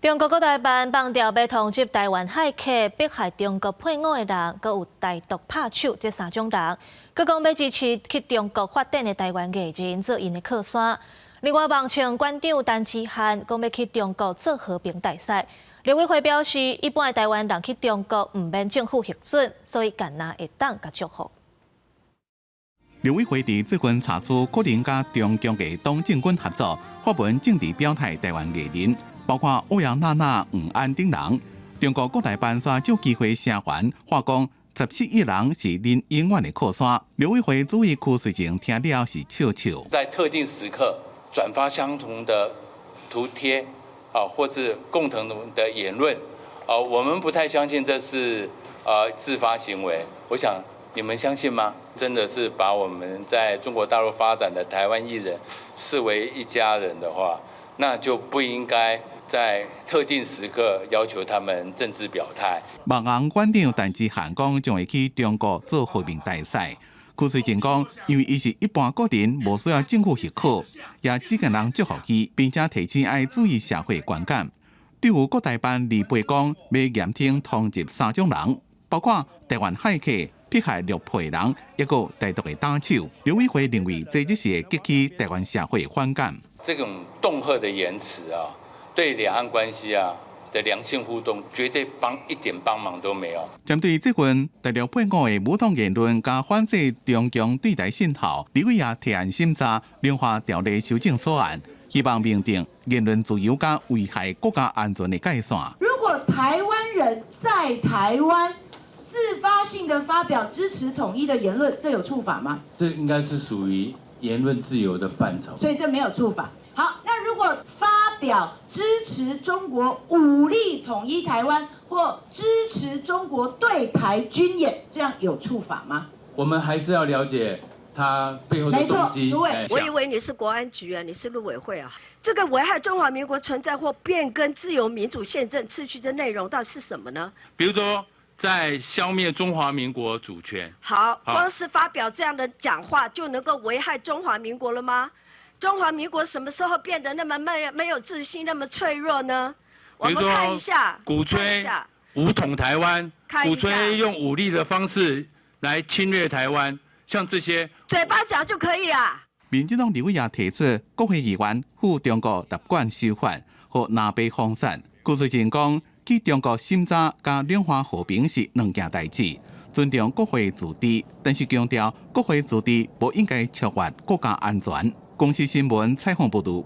中國國台辦放調欲通緝台灣駭客、迫害中國配偶的人，閣有台獨拍手這三種人，閣講欲支持去中國發展的台灣藝人做𪜶的靠山。另外，網唱館長陳之漢講欲去中國做和平大使。陸委會表示，一般的台灣人去中國毋免政府核准，所以干焦會當共祝福。陸委會佇最近查出可能佮中共的黨政軍合作，發文政治表態台灣藝人，包括歐陽娜娜、黃安等人。中國國台辦煞藉機會聲援，話講17億人是恁永遠的靠山。陸委會主委邱瑞靜聽了是笑笑。在特定時刻轉發相同的圖貼啊，或是共同的言論啊，我們不太相信這是自發行為。我想你們相信嗎？真的是把我們在中國大陸發展的台灣藝人視為一家人的話，那就不應該在特定時刻要求他們政治表態。網紅館長陳之漢講將會去中國做和平大使。邱瑞靜講，因為伊是一般國人，無需要政府許可，也只個人祝福伊，並且提醒愛注意社會觀感。對於國台辦李飛講，欲嚴懲通緝三種人，包括台灣駭客、迫害陸配人，抑閣台獨的打手。陸委會認為，這只是會激起台灣社會反感。這種恫嚇的言辭啊，對兩岸關係啊的良性互動，絕對幫一點幫忙都沒有。針對這份大陸配偶的武統言論佮反制中共對台信號，立委也提案審查兩岸條例修正草案，希望明定言論自由佮危害國家安全的界線。如果台灣人在台灣自發性的發表支持統一的言論，這有觸法嗎？這應該是屬於言論自由的範疇，所以這沒有觸法。好，那如果發表支持中國武力統一台灣或支持中國對台軍演，這樣有觸法嗎？我們還是要了解他背後的動機。沒錯，主委，我以為你是國安局啊，你是陸委會啊。這個危害中華民國存在或變更自由民主憲政秩序的內容到底是什麼呢？比如說，在消滅中華民國主權。好，光是發表這樣的講話就能夠危害中華民國了嗎？中華民國什麼時候變得那麼沒有自信、那麼脆弱呢？我們看一下，鼓吹武統台灣，鼓吹用武力的方式來侵略台灣，像這些嘴巴講就可以啊。民進黨立委也提出，國會議員赴中國立館修法予南北封殺。邱瑞靜講，去中國審查佮兩岸和平是兩件代誌，尊重國會自治，但是強調國會自治無應該超越國家安全。公視新聞採訪報導。